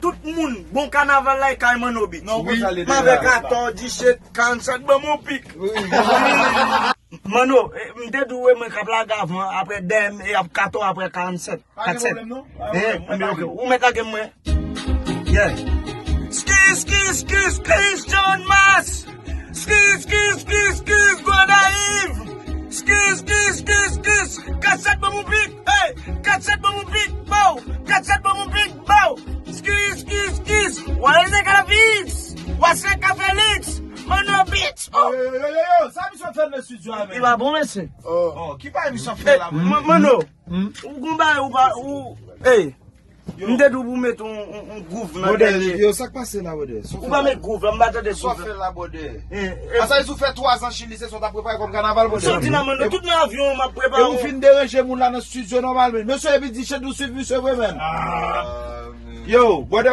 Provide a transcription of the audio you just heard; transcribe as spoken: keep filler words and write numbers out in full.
Tout moun, bon kanaval la e kay Manno Beats. Non, konsa li deja. M avè katòz, disèt, karannsèt, ban m yon pik. Manno, eh, m te di w e mwen k ap lage avan, apre dèyè m, e ap katòz, apre karannsèt. Pa gen pwoblèm, non. Pa gen pwoblèm, mwen pa gen. Ou mèt lage m mwen. Yeah. Skiz, skiz, skiz, skiz, John Mas. Skiz, skiz, skiz, skiz, Grand Dave. Skiz, skiz, skiz, skiz. Kat sèt ban m yon pik. Hey, kat sèt ban m yon pik. Bow. Kat sèt ban m yon pik. Bow. Skiz, skiz, skiz. Wale de Kalafis. Wase Kafelix. Manno Beats. Oh. Yo, yo, yo, yo, yo. Sa misye fè nan estidyo a, men? Li pa bon, mesye. Oh, ki pa misye fè la, men? Manno. Ou gon bagay ou pa, ou, hey. M te di w pou w met yon, yon, yon gwouv nan dènye. Yo, sa k pase la, brother? Ou pa met gwouv la, m pa tande gwouv la. Sa w fè la, brother? Asa, ou fè twa zan Chili, se sa w t ap prepare kòm kanaval, brother? Soti nan, Manno, tout nan avyon, m ap prepare. E ou fin deranje moun la nan estidyo nòmal, men. Mesye, epi di chenn nou swiv misye vre, men. Yo, brother.